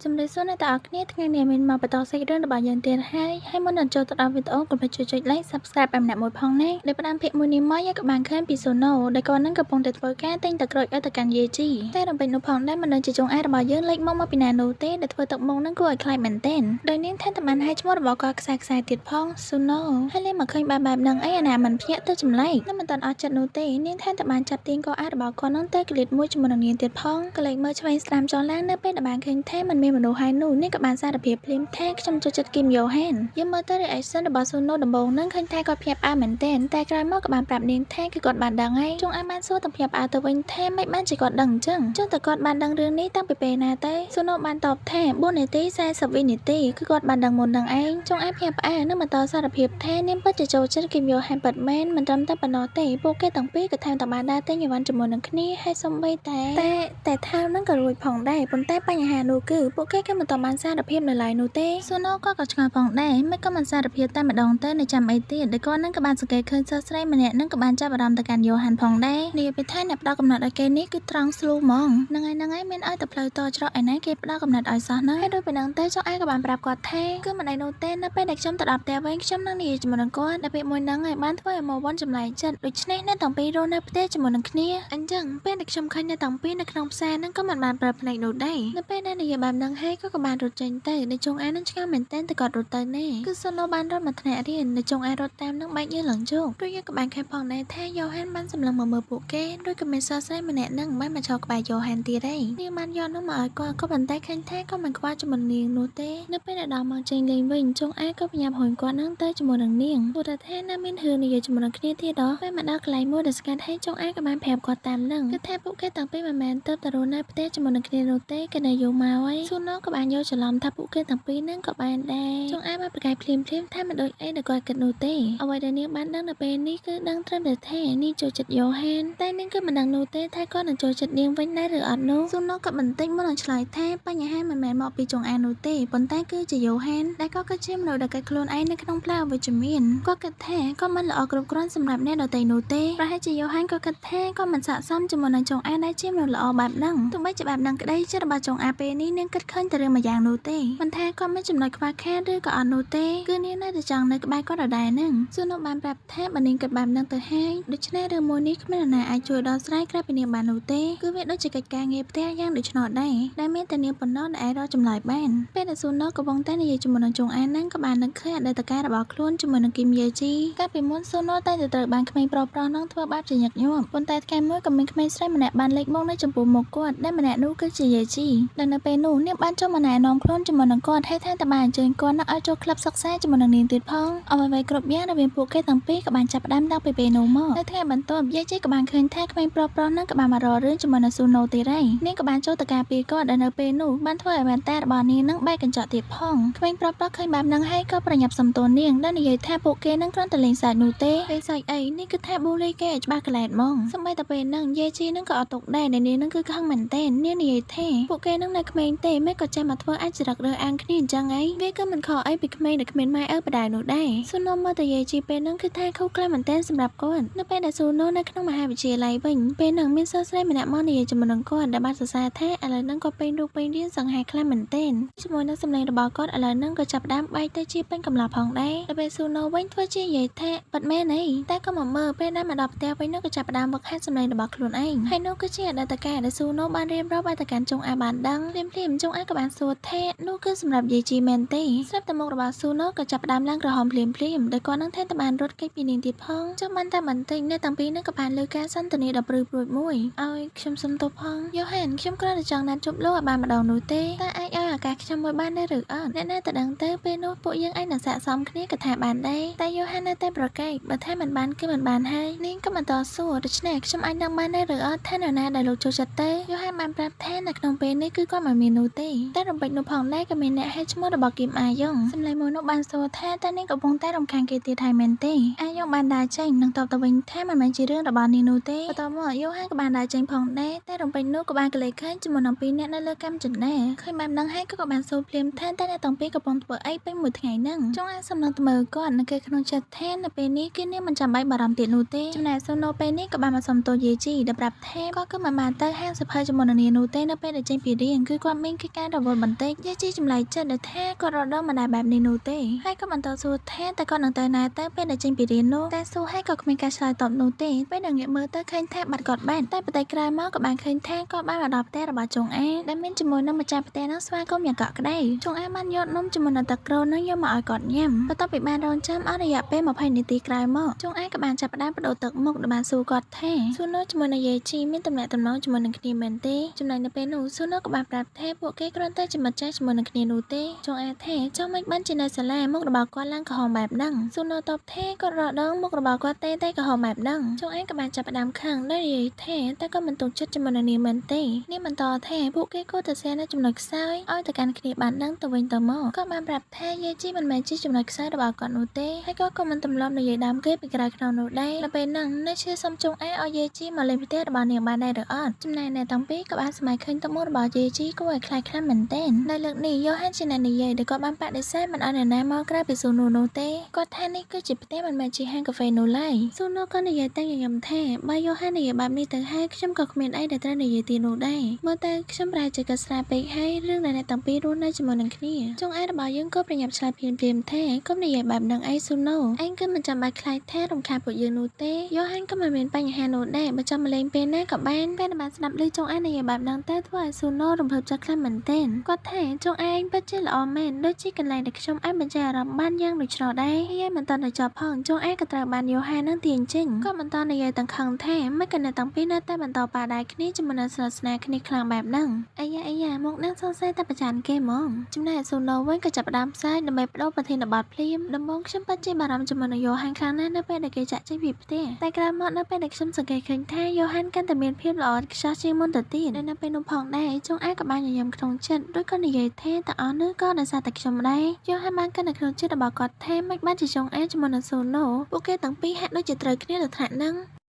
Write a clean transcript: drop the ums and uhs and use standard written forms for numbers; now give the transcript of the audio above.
ជំរាបសួរអ្នកទាំងអស់គ្នាថ្ងៃនេះមានមកបន្តសាច់រឿងរបស់យើងទៀតហើយហើយមុននឹងចូលទៅដល់វីដេអូកុំភ្លេចជួយចុច like Subscribe ឲ្យម្នាក់មួយផងណាដោយផ្ដើមភាគមួយនេះមកយើងក៏បានឃើញពីសូណូដែលគាត់នឹងកំពុងតែធ្វើការទិញទឹកក្រូចឲ្យទៅកាន់យេជីតែរំពេចនោះផងដែរមិនដឹងជាចុងអារបស់យើងលេចមកមកពីណានោះទេដែលធ្វើទឹកមុខនឹងគួរឲ្យខ្លាចមែនទែនដោយនាងថែមតែបានឲ្យឈ្មោះរបស់គាត់ខ្សែខ្សែទៀតផងសូណូហើយលេមកឃើញបែបបែបនឹងអីអាណាមិនភ្ញាក់ទៅចម្លែកនឹងមិនតាន់អស់ចិត្តនោះទេនាងថែមតែបានចាប់ទាញកអារបស់គាត់នឹងទៅកលៀតមួយជាមួយនឹងនាងទៀតផងកលេចមើលឆ្វេងស្ដាំចឡើងនៅពេលដែលបានឃើញថាមិនមានមនុស្សហើយនោះនាងក៏បានសារភាពភ្លាមថាខ្ញុំចូលចិត្តគីមយ៉ូហានយើងមើលទៅ reaction របស់សូណូដំបូងនឹងឃើញថាគាត់ភ្ញាក់ផ្អើលមែនទែនតែក្រោយមកក៏បានប្រាប់នាងថាគឺគាត់បានដឹងហើយចុងអាបានសួរទាំងភ្ញាក់ផ្អើលទៅវិញថាមិនបានជាគាត់ដឹងអញ្ចឹងចុះតែគាត់បានដឹងរឿងនេះតាំងពីពេលណាទៅសូណូបានតបថា4នាទី40វិនាទីគឺគាត់បានដឹងមុននឹងឯងចុងអាភ្ញាក់ផ្អើលនឹងបន្តសារភាពថានាងពិតជាចូលចិត្តគីមយ៉ូហានពិតមែនមិនត្រឹមតែប៉ុណ្ណោះទេពួកគេទាំងពីរក៏ថែមទាំងបានដើរទិញអីវ៉ាន់ជាមួយនឹងគ្នាហើយសំបីតែតែតែថៅនឹងក៏រួចផងដែរប៉ុន្តែបញ្ហានោះគឺពួកគេក៏មិនតបានសារភាពនៅឡើយនោះទេសូណូក៏ក៏ឆ្ងល់ផងដែរមិនក៏មិនសារភាពតែម្ដងទៅនៅចាំអីទៀតដែលគាត់នឹងក៏បានសង្កេតឃើញសិស្សស្រីម្នាក់នឹងក៏បានចាប់អារម្មណ៍ទៅកាន់យ៉ូហានផងដែរនេះពេលថាអ្នកផ្ដល់កំណត់ឲ្យគេនេះគឺត្រង់ស្លូហ្មងហ្នឹងហើយហ្នឹងហើយមានឲ្យតែផ្លូវតច្រកឯណាគេផ្ដល់កំណត់ឲ្យសោះហ្នឹងហើយដូចពេលហ្នឹងទៅចុងឯងក៏បានប្រាប់គាត់ថាគឺមិនអីនោះទេនៅពេលដែលខ្ញុំទៅដល់ផ្ទះវិញខ្ញុំនឹងនិយាយជាមួយនឹងគាត់ដែលពេលមួយហ្នឹងហើយបានធ្វើឲ្យមកវ៉ាន់ចម្លែកចិត្តដូច្នេះអ្នកទាំងពីររស់នៅផ្ទះជាមួយនឹងគ្នាអញ្ចឹងពេលដែលខ្ញុំឃើញអ្នកទាំងពីរនៅក្នុងផ្សារហ្នឹងក៏មិនបានប្រើភ្នែកនោះដែរនៅពេលដែលនិយាយបែបហ្នឹងហើយក៏បានរត់ចេញទៅនៅចុងអានឹងឆ្ងល់មែនទែនតែគាត់រត់ទៅណាគឺសូណូបានរត់មកថ្នាក់រៀននៅចុងអារត់តាមនឹងបែកញើសឡើងជោគដូចយើងក៏បានឃើញផងដែរថាយ៉ូហានបានសម្លឹងមកមើលពួកគេដូចក៏មានសិស្សស្រីម្នាក់នឹងបានមកឈរក្បែរយ៉ូហានទៀតហើយនាងបានយកនោះមកឲ្យគាត់ក៏ប៉ុន្តែឃើញថាក៏មិនខ្វល់ជាមួយនាងនោះទេនៅពេលដែលដល់មកចេញលេងវិញចុងអាក៏ប្រញាប់ហុញគាត់នឹងទៅជាមួយនឹងនាងព្រោះតែថានៅមានរឿងនិយាយជាមួយនឹងគ្នាទៀតដល់ពេលមកដល់កន្លែងមួយដែលស្កាត់ហើយចុងអាក៏បានប្រាប់គាត់តាមនឹងគឺថាពួកគេទាំងពីរមិនមែនទៅតែរស់នៅផ្ទះជាមួយនឹងគ្នានោះទេគេនៅយូរមកហើយស៊ូណូក៏បានយកច្រឡំថាពួកគេទាំងពីរនឹងក៏បានដែរចុងអាបានប្រកែកភ្លាមភ្លាមថាមិនដូចអីដែលគាត់គិតនោះទេអ្វីដែលនាងបានដឹងនៅពេលនេះគឺដឹងត្រឹមតែថានាងចូលចិត្តយ៉ូហានតែនាងគឺមិនដឹងនោះទេថាគាត់នឹងចូលចិត្តនាងវិញដែរឬអត់នោះស៊ូណូក៏បន្តិចមុននឹងឆ្លើយថាបញ្ហាមិនមែនមកពីចុងអានោះទេប៉ុន្តែគឺជាយ៉ូហានដែលគាត់គឺជាមនុស្សដែលគិតខ្លួនឯងនៅក្នុងផ្លូវអវិជ្ជមានគាត់គិតថាគាត់មិនល្អគ្រប់គ្រាន់សម្រាប់អ្នកដទៃនោះទេប្រហែលជាយ៉ូហានក៏គិតថាគាត់មិនស័ក្តិសមជាមួយនឹងចុងអាដែលជាមនុស្សល្អបែបហ្នឹងទោះបីជាបែបហ្នឹងក្តីចិត្តរបស់ចុងអាពេលនេះនាងគិតឃើញតែរឿងមួយយ៉ាងនោះទេមិនថាគាត់មានចំណុចខ្វះខាតឬក៏អត់នោះទេគឺនាងនៅតែចង់នៅក្បែរគាត់ដដែលហ្នឹងស៊ូណូបានប្រាប់ថាបើនាងគិតបែបហ្នឹងទៅហើយដូច្នេះរឿងមួយនេះគ្មាននរណាអាចជួយដោះស្រាយក្រៅពីនាងបាននោះទេគឺវាដូចជាកិច្ចការងារផ្ទះយ៉ាងដូច្នោះដែរដែលមានតែនាងប៉ុណ្ណោះដែលអាចរកចម្លើយបានពេលដែលស៊ូណូកំពុងតែនិយាយជាមួយនឹងចុងអាហ្នឹងក៏បាននឹកឃើញអតីតកាលរបស់ខ្លួនជាមួយនឹងគីមយេជីកាលពីមុនស៊ូណូតែត្រូវបានក្មេងប្រុសៗហ្នឹងធ្វើបាបជាញឹកញាប់ប៉ុន្តែថ្ងៃមួយក៏មានក្មេងស្រីម្នាក់បានលេចមកនៅចំពោះមុខគាត់ដែលម្នាក់នោះគឺជាយេជីដែលនៅពេលនោះនាងបានចូលមកណែនាំខ្លួនជាមួយនឹងគាត់ហើយថែមទាំងបានអញ្ជើញគាត់នឹងឲ្យចូលក្លឹបសិក្សាជាមួយនឹងនាងទៀតផងអ្វីៗគ្រប់យ៉ាងរវាងពួកគេទាំងពីរក៏បានចាប់ផ្ដើមតាំងពីពេលនោះមកនៅថ្ងៃបន្ទាប់យេជីក៏បានឃើញថាក្មេងប្រុសៗហ្នឹងក៏បានមករករឿងជាមួយនឹងស៊ូណូទៀតហើយនាងក៏បានចូលទៅការពារគាត់ដែលនៅពេលនោះបានធ្វើឲ្យវ៉ែនតារបស់នាងនឹងបែកកញ្ចក់ទៀតផងក្មេងប្រុសៗឃើញបែបហ្នឹងហើយក៏ប្រញាប់សំទោសនាងដែលនិយាយថាពួកគេនឹងគ្រាន់តែលេងសើចនោះទេលេងសើចអីនេះគឺថាប៊ូលីគេឲ្យច្បាស់កលែតហ្មងសម្បីតែពេលហ្នឹងយេជីនឹងក៏អត់ទុកដែរដែលនាងនឹងគឺខឹងមែនទែននាងនិយាយថាពួកគេនឹងនៅក្មេងទេមិនក៏ចេះមកធ្វើអាចចរិតរើអាងគ្នាអញ្ចឹងអីវាគឺមិនខុសអីពីក្មេងដែលគ្មានម៉ែឪបដាយនោះដែរស៊ូណូមើលតែយេជីពេលហ្នឹងគឺថាខុសខ្លាំងមែនទែនសម្រាប់គាត់នៅពេលដែលស៊ូណូនៅក្នុងមហាវិទ្យាល័យវិញពេលហ្នឹងមានសិស្សស្រីម្នាក់មកនិយាយជាមួយនឹងគាត់ដែលបានសរសើរថាឥឡូវហ្នឹងគាត់ពេញរូបពេញរាងសង្ហាខ្លាំងមែនទែនជាមួយនឹងសម្លេងរបស់គាត់ឥឡូវហ្នឹងក៏ចាប់ផ្ដើមបែកទៅជាពេញកំឡោះផងដែរដល់ពេលស៊ូណូវិញធ្វើជានិយាយថាពិតមែនអីតែក៏មកមើលពេលដែលមកដល់ផ្ទះវិញនោះក៏ចាប់ផ្ដើមវឹកហាត់សម្លេងរបស់ខ្លួនឯងហើយនោះគឺជាអតីតកាលដែលស៊ូណូបានរៀបរាប់ឲ្យទៅកាន់ចុងអាបានដឹងភ្លាមភ្លាមចុងអាក៏បានសួរថានោះគឺសម្រាប់យាយជីមែនទេស្រាប់តែមុខរបស់ស៊ូណូក៏ចាប់ផ្ដើមឡើងក្រហមភ្លាមភ្លាមដោយគាត់នឹងថែមតែបានរត់គេចពីនាងទៀតផងចុះបានតែបន្តិចនៅតាំងពីនោះក៏បានលើការសន្ទនាដ៏ព្រឺព្រួចមួយឲ្យខ្ញុំសុំទោសផងយ៉ូហានខ្ញុំគ្រាន់តែចង់ណាត់ជួបលោកឲ្យបានម្ដងនោះទេតើអាចឲ្យឱកាសខ្ញុំមួយបានដែរឬអត់អ្នកណាទៅដឹងទៅពេលនោះពួកយើងអាចនឹងស័ក្តិសមគ្នាក៏ថាបានដែរតែយ៉ូហាននៅតែប្រកែកបើថាមិនបានគឺមិនបានហើយនាងក៏បន្តសួរដូច្នេះខ្ញុំអាចដឹងបានដែរឬអត់ថានរណាដែលលោកចូលចិត្តទៅយ៉ូហានបានប្រាប់ថានៅក្នុងពេលនេះគឺគាត់មិនមាននោះទេតែរំពេចនោះផងដែរក៏មានអ្នកហៅឈ្មោះរបស់គីមអាយ៉ុងសម្លេងមួយនោះបានសួរថាតើនាងកំពុងតែរំខានគេទៀតហើយមែនទេអាយ៉ុងបានដើរចេញនិងតបទៅវិញថាមិនមែនជារឿងរបស់នាងនោះទេបន្ទាប់មកយ៉ូហានក៏បានដើរចេញផងដែរតែរំពេចនោះក៏បានកលេចឃើញជាមួយនឹងពីរនាក់នៅលើកាំជណ្ដើរឃើញបែបហ្នឹងហើយ ហើយក៏បានសួរភ្លាមថាតើអ្នកទាំងពីរកំពុងធ្វើអីពេញមួយថ្ងៃហ្នឹងចុងអាសំណងទៅមើលគាត់នៅគេក្នុងចិត្តថានៅពេលនេះគឺនាងមិនចាំបាច់បារម្ភទៀតនោះទេចំណែកសូណូពេលនេះក៏បានមកសុំទោសយាជីដែលប្រាប់ថាគាត់គឺមិនបានទៅហាងសភៅជាមួយនឹងនាងនោះទេនៅពេលដែលចេញពីរៀនគឺគាត់មានកិច្ចការរវល់បន្តិចយាជីចម្លែកចិត្តដែលថាគាត់រត់ដល់មិនដែលបែបនេះនោះទេហើយក៏បន្តសួរថាតើគាត់នឹងទៅណាទៅពេលដែលចេញពីរៀននោះតែសួរហើយក៏គ្មានការឆ្លើយតបនោះទេពេលដែលងាកមើលទៅឃើញថាបាត់គាត់បានតែបន្តិចក្រោយមកក៏បានឃើញថាគាត់បានមកដល់ផ្ទះរបស់ចុងអាដែលមានជាមួយនឹងម្ចាស់ផ្ទះនឹងស្វាគមន៍យ៉ាងកក់ក្ដៅចុងអាបានយកនំជាមួយនឹងទឹកក្រូចនឹងយកមកឲ្យគាត់ញ៉ាំបន្ទាប់ពីបានរងចាំអស់រយៈពេល20នាទីក្រោយមកចុងអាក៏បានចាប់ផ្ដើមបដូរទឹកមុខដែលបានសួរគាត់ថាស៊ូណូជាមួយនឹងយាយជីមានទំនាក់ទំនងជាមួយនឹងគ្នាមែនទេចំណែកនៅពេលនោះស៊ូណូក៏បានប្រាប់ថាពួកគេគ្រាន់តែជាមិត្តចាស់ជាមួយនឹងគ្នានោះទេចុងអាថាចុះមិនបានជានៅសាលាមុខរបស់គាត់ឡើងក្រហមបែបហ្នឹងស៊ូណូតបថាគាត់រដងមុខរបស់គាត់ទេតែក្រហមបែបហ្នឹងចុងអាក៏បានចាប់ផ្ដើមខឹងដោយនិយាយថាតែក៏មិនទុកចិត្តជាមួយនឹងនាងមែនទេនាងបន្តថាពួកគេគួរតែសែននៅចំណុចខ្សោយឲ្យទៅកាន់គ្នាបានដឹងទៅវិញទៅមកគាត់បានប្រាប់ថាយាយជីមិនមែនជាចំណុចខ្សោយរបស់គាត់នោះទេហើយក៏មិនទម្លាប់និយាយដើមគេពីក្រៅខ្នងនោះដែរដល់ពេលហ្នឹងនៅជឿសុំចុងអាឲ្យយាយជីមកលេងផ្ទះរបស់នាងបានដែរឬអត់ចំណែកអ្នកទាំងពីរក៏បានសម័យឃើញទឹកមុខរបស់យាយជីគួរឲ្យខ្លាចខ្លាំងមែនទែននៅលើកនេះយ៉ូហានជាអ្នកនិយាយដែលគាត់បានបដិសេធមិនឲ្យអ្នកណាមកក្រៅពីស៊ូនូនោះទេគាត់ថានេះគឺជាផ្ទះមិនមែនជាហាងកាហ្វេនោះឡើយស៊ូនូក៏និយាយតែញញឹមថាបើយ៉ូហាននិយាយបែបនេះទៅហើយខ្ញុំក៏គ្មានអីដែលត្រូវនិយាយទៀតនោះដែរមើលទៅខ្ញុំប្រហែលជាក៏ស្រាពេកហើយរឿងដែលអ្នកទាំងពីររស់នៅជាមួយនឹងគ្នាចុងអារបស់យើងក៏ប្រញាប់ឆ្លើយភ្លាមៗថាកុំនិយាយបែបហ្នឹងអីស៊ូណូឯងគឺមិនចាំបាច់ខ្លាចថារំខានពួកយើងនោះទេយ៉ូហានក៏មិនមានបញ្ហានោះដែរបើចង់មកលេងពេលណាក៏បានពេលដែលបានស្ដាប់ឮចុងអានិយាយបែបហ្នឹងទៅធ្វើឲ្យស៊ូណូរំភើបចិត្តខ្លាំងមែនទែនគាត់ថាចុងឯងពិតជាល្អមែនដូចជាកន្លែងដែលខ្ញុំអាចបញ្ចេញអារម្មណ៍បានយ៉ាងដូច្នោះដែរហើយមិនតាន់តែចប់ផងចុងអាក៏ត្រូវបានយ៉ូហាននឹងទាញចេញគាត់បន្តនិយាយទាំងខឹងថាមិនក៏អ្នកទាំងពីរនៅតែបន្តប៉ាដៃគ្នាជាមួយនឹងស្និទ្ធស្នាលគ្នាខ្លាំងបែបហ្នឹងអាយ៉ាអាយ៉ាមកនឹងសង្ស័យតែប្រច័នគេហ្មងចំណែកស៊ូណូវិញក៏ចាប់ផ្ដើមផ្សាយដើម្បីបដូរប្រធានបទភ្លាមដំបូងខ្ញុំពិតជាបារម្ភជាមួយនឹងយ៉ូហានខ្លាំងណាស់នៅពេលដែលគេចាក់ចេញពីផ្ទះតែក្រោយមកនៅពេលដែលខ្ញុំសង្កេតឃើញថាយ៉ូហានកាន់តែមានភាពល្អឥតខ្ចោះជាងមុនទៅទៀតនៅពេលនោះផងដែរចុងអាក៏បានញញឹមក្នុងចិត្តដូចក៏និយាយថាតើអស់នោះក៏ដោយសារតែខ្ញុំដែរយ៉ូហានបានកាន់នៅក្នុងចិត្តរបស់គាត់ថាមិនបានជាចុងអាជាមួយនឹងស៊ូណូពួកគេទាំងពីរហាក់ដូចជាត្រូវគ្នាទៅថ្នាក់ហ្នឹង។